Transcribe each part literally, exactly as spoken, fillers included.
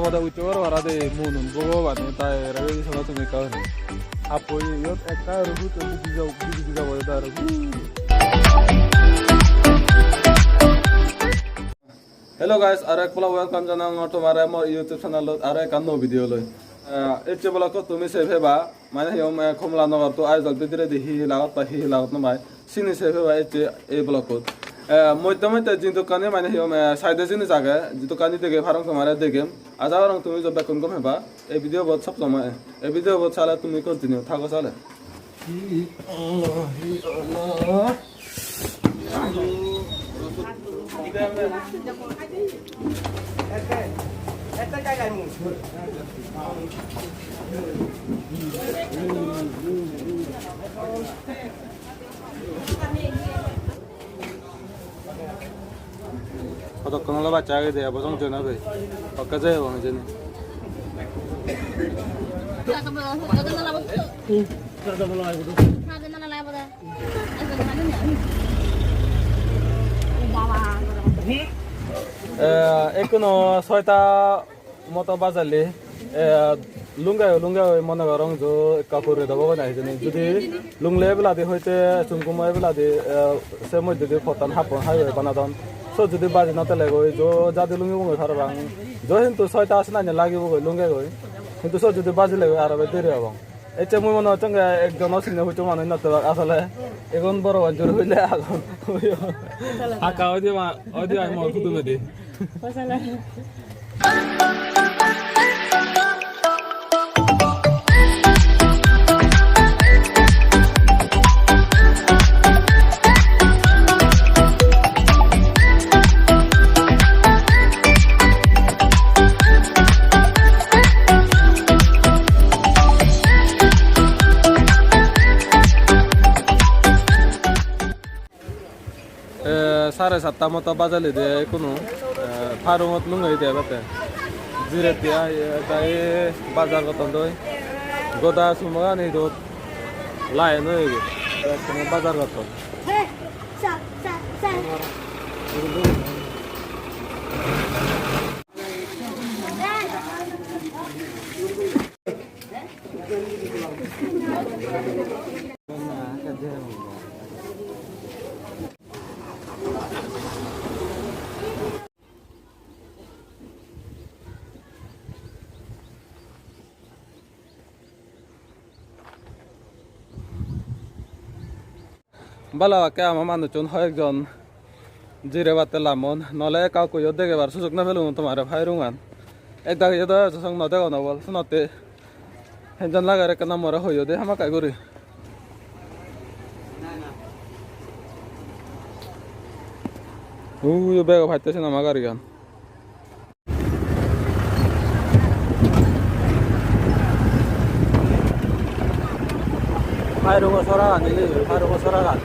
Hoda ucche bor bara de munun bogo bani tai rage di sola tumi ka. Apo iyot ekka aro hutu bidi jabo, bidi jabo da aro. Hello guys, aro ek pola welcome janang tomare mor YouTube channel-ot aro ekkan nuo video loi. Eh, ecche vlog-ot tumi sei peba, mane hi hom, eh, Kamalanagar to Aizawl bidiredi hi hi lagot pai, hi hi lagot no pai, sini sei peba ecche ei vlog-ot. Eh, moddhe moddhe jidukkani mane hi hom, eh, side-e jinis age, jidukkani dege parong tomare degem. Aja gorong tumi jo bekkun gom peba. Ei video bot sob somoi, ei video bot sale tumi continue thago sale. Hodokkon olo bacche agede, ebo song jei no pei. Hokke jei ebong hijeni. Eh, ekkuno soita moto bajalle, eh, lungeyo, lungeyo mone gorong jo ekka puri debo bana hijeni. Judi lungle ebeladi hoite Chungkumo ebeladi, eh, se moddedi pottan happon highway banadon. Sot judi baji no telegoi jo jadi lungibongoi parapang. Jo hintu soita sinani lagibogoi lungegoi. Hintu sot judi bajilegoi aro bej deri obong. Ecche mui mone hocchonge ekjono sinne huccho manuj no tebak asole. Egun boro banjur hoile agon. Hakka oide ma, oide ai mor kudu bedi. Eh, sare satta moto bajelide ekkunu, eh, parungot lungei de ebette. Jirette ai, eh, tai bazar gotton doi. Goda sumogani idot line oyegoi. Ekkunu bazar gotton. Bhalobakke ama manuchun hoyekjon jirebatte lamon, nole ekka ekkuyo degebar sujok no pelung tomare pairungan. Ek dagi do song no degon obol, senotte henjan lager ekkena more hoyo de hamakkai guri. Uyo bego patte sen ama garigan. Pairugo soragan, ili, pairugo soragan.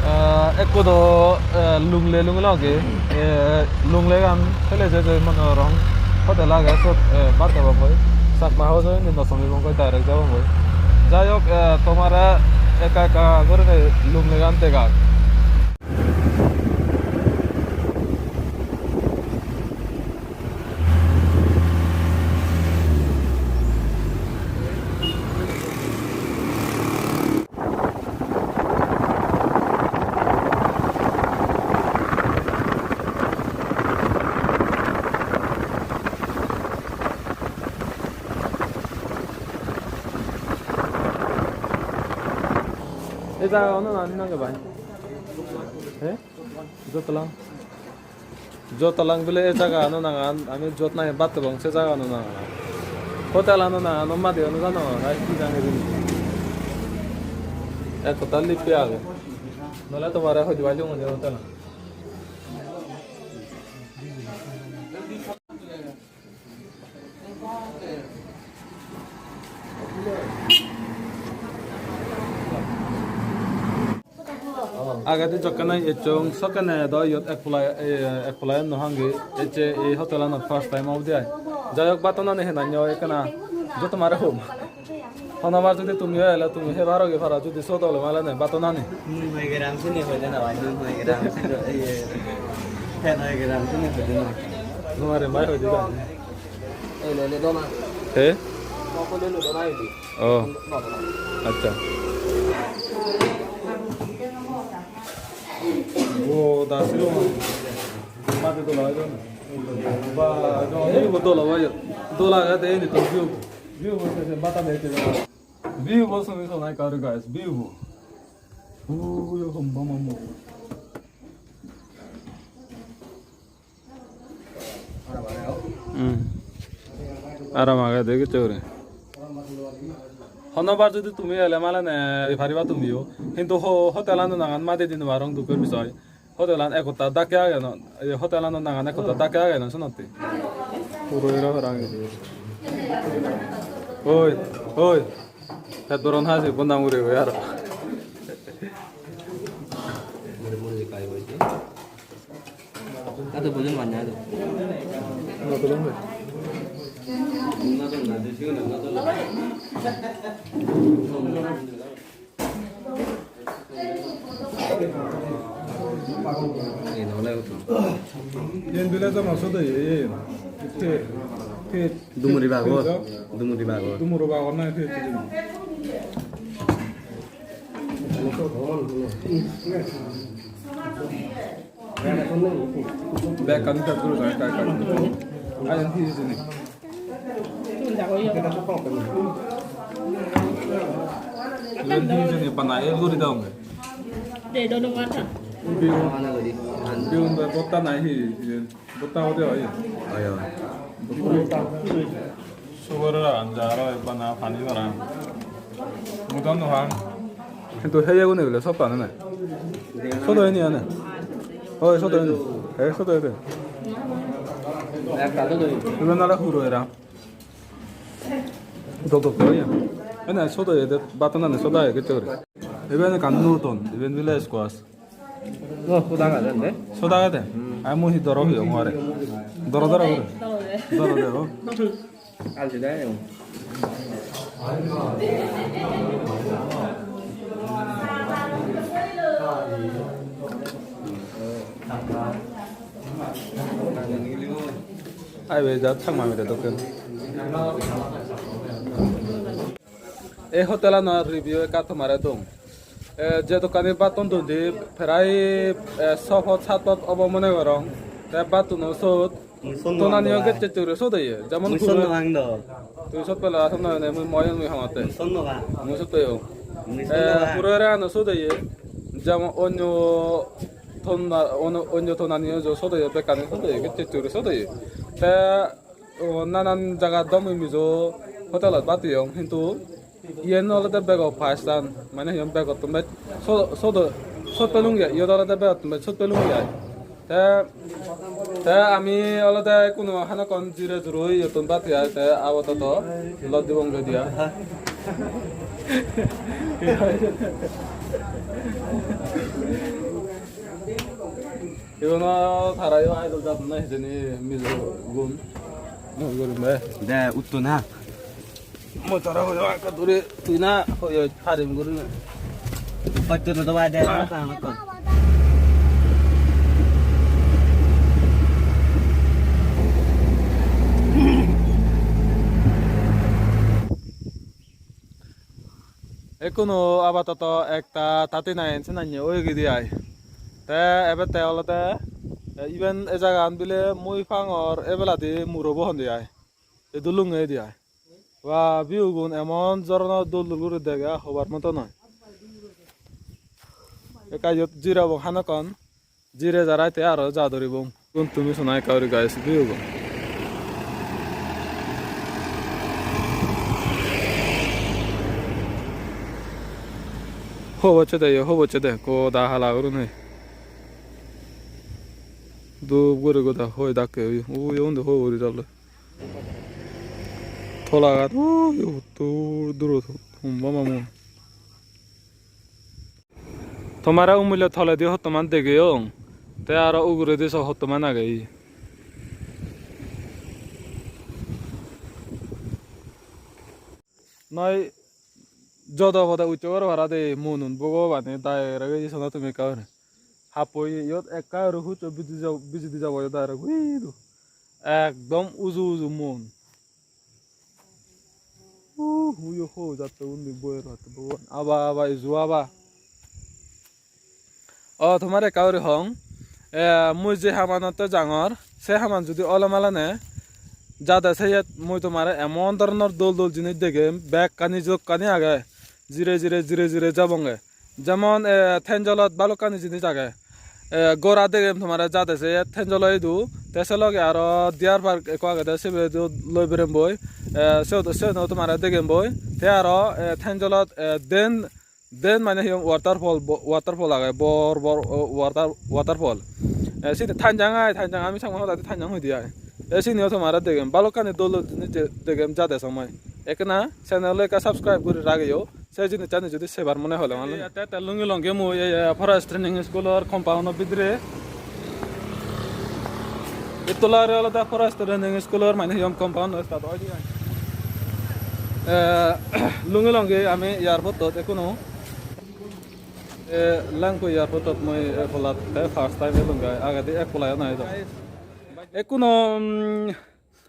Ah, ekko do, eh, Lunglei, Lunglei age, eh, Lungleigan pele je je mone gorong hotel age, sot, eh, bhat hebong goi. Chakma House o indi no somibong goi, direct jabong goi. Jai hok, eh, tomare ekka ekka gurinei Lungleigan degak. Ei jagagan nangan hi nang hoi bai? He? Jotolang. Jotolang bile ei jagagan nangan, ami jot nahi bhat hebong se jagagan nangan. Hotel ano nangan, madi ano jano, ai hi nang hijeni. Ekko ta lippi age. Nole tomare hoi dibar jeyong je hotel. Agedi jokkene ecchong, sokkene do iyot ek pula, eh, ek pula no hangi, ecche ei hotelanot first time obode ai. Jai hok, batonani henanyo ekkena jo tomare hom. Honobar judi tumiyo ele tumi hebar ogi paro judi sot ole male ne batonani. Nun hoi geram sini hoi de na bhai, nun hoi geram sini, iye, phen hoi geram sini hoi de na. Numare mai hoi de na. Ele, ele, dona. He? Dona, ele, ele, dona, ele. Oh. Dona, dona. Accha. O, da siro. Madi dola oy don. Ba, don, view bo dola oy. Dola ga de ni to view. View bo se, se bata de ke. View bo sumi so nai karu, guys. View bo. Uyo, hom ba mamu. Hmm. Aram agede gicche guri. Honobar judi tumi ele male ne pariba tumiyo. Hintu ho-, hotelano nangan madi di no parong, dukkor bisoy. Hotelan ek hotta dakke age no, ei hotelano nangan ek hotta dakke age no senotte. Puro era parang. Oi, oi. He doron haji bondang uri goi aro. Ado bojol manya ado. Yen bile jama sode ye, ye. Te, te, Dumuri bagor, te, dumuri bagor. Dumuri bagor na, te, te. Bekkan cut guri jai, ekka, ekka. Ayan hi hijeni? Iyan hi hijeni bana el guri degong. Biun, biun botta nahi iyan? Botta ode oi? Oi, oi. Sugoro ragan jar oi, bana pani parang. Mui do no hang. Hintu heye gune bile sob pani nei. Sodo hini ane. Oi, sodo hini. He, sodo hini. Iben ole huro era. Dok dok oi. Ene sodo ede, baton ane sodo age guri. Iben ekkan nuton, iben bile squash. No, soda agede de. Soda agede? Hmm. Ai mui hi doro hoyong are. Doro doro guri. Doro de, oh. Alsi de, oh. Ai be ja Changma mile dokken. Ei hotelano review ekka tomare dong. Eh, je dokkani battun dundi prai, eh, so pot sat pot obo mone gorong. Te battuno sot tonaniyo gecche guri sot oye. Jemon mui sot no hang do. Tui sot pele ason no ne, mui moi mui hamatte. Mui sot no hang. Mui sot oye. Mui sot no hang. Eh, puro era ano sot oye. Jemon onyo tonna, onyo, onyo tonaniyo jo sot oye, bekkani sot oye, gecche guri sot oye. Te O, nanan jagat do mui Mizo hotelot bhat heyong, hintu iyen olode bego first time, mane he hon begottun bej so-, sodo, sot pelungi ai, iyot olode begottun bej sot pelungi ai. Te, te ami olode ekkuno hanekkon jire juro iyottun bhat hei ai, te apadoto lod dibonge dia. Igun o tarayo idol jadon na hijeni Mizo gun. Mui gurim de. De, utto na. Mui tara hoyo ekka duri tui na hoyo parim guri na. Hoito to bai de, ta na kon. Ekkuno apatoto ekta thirty nine senanye oyegide ai. Te ebette olode, eh, iben ei jagan bile mui pangor ebeladi murobo honde ai. Idu lunge edi ai. Ba, view gun emon joronor dol dol guri dega, hobar moto noi. Ekka iyot jirebo hanekkon. Jire jarai te aro ja duribong. Gun tumi sona ekka guri guys, view gun. Hobocche de yo, hobocche de, goda hala gurine. Dup guri goda hoi dakke oye. Ui, undi hoi guri dale. Tolagan, ui, huttur durot, humba mamu. Tomare umile toledi hottoman degeyong, te aro uguredi so hottoman agey. Noi jodo podo ucche goro para de monun bogobane direct ei sona tumi ekka guri. Happoi iyot ekka guri huccho bidi jabo, bidi jabo iyot direct ui do. Ekdom uju uju mon. Uh, uyo ho jatto undi boyer hatto bogoban. Aba, aba, iju aba. O, tomare ekka guri hong. Eh, mui je hamanotte jangor, se haman judi olo malane jade seyet mui tomare emon doronor dol dol jinis degem, bekkani jokkani age, jire jire, jire jire jabonge. Jemon, eh, Thenjolot balokkani jinis age. Eh, gora degem tomare jade seyet Thenjolo idu, te se loge aro Deer Park ekko agede, sibe idu loi berem boi. Eh, siyot, siyeno tomare degem boi. Te aro, eh, Thenjolot, eh, den den mane hi hom waterfall, bo-, waterfall age, bor bor, o, water, waterfall. E, sini Tanjang ai, Tanjang ami Changma hodadi Tanjang hoide ai. E, siniyo tomare degem, balokkani dol dol jinis de-, degem jade somoi. Ekkena channel ekka subscribe guri ragiyo, se jinissani judi sebar mone hole mane. Te, te lungi longi mui, e, e, Forest Training School-or compound-o bidire. Ittola aro olode Forest Training School-or mane hi hom compound start oide ai. Eh, lungi longi ami airport-ot ekkunu. Eh, Lengpui airport-ot mui ek polat te first time elungi ai. Agedi ek pola-yo nai do. Ekkunu, mm,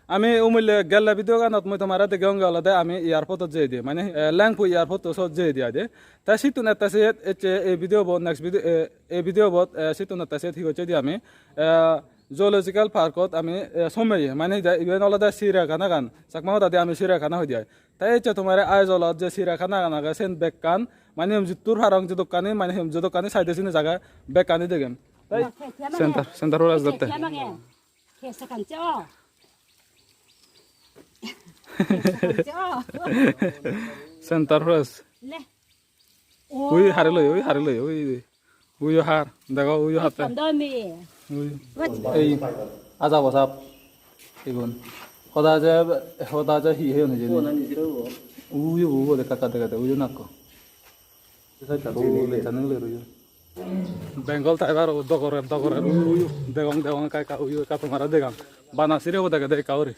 ami umile gelle video ganot mui tomare degeyonge olode ami airport-ot jeyede. Mane, eh, Lengpui airport-o sot jeyede ai de. Te sittun ette siyet ecche ei video bo, next video, eh, ei video bot, eh, sittun ette siyet hi gocchedi ami, eh, Zoological Park-ot ami, eh, someye, mane hi de, iben olode Siriakhana gan, Chakma hodadi ami Siriakhana hoide ai. Te ecche tomare Aizawl-ot je Siriakhana gan age, sen bekkan, mane hi hom jittur parong jodokkani, mane hi hom jodokkani side-e sini jaga bekkani degem. Te center, center ore ajotte. Center Forest. Ui, hareloi, ui, hareloi, ui, ui. Uiyo har, dego, uiyo hatte. Ekdom do ni. Ui. Ei, aja bosap. Igun. Hoda je, hoda je hi he hijeni. Uiyo, uiyo, de kaka dega de, uiyo nakko. Uiyo, channel uiyo. Bengal tiger o dogore, dogore, uiyo, uiyo. Degong, degong, ekka, ekka, uiyo, ekka tomare degong. Bana sire o degede ekka guri.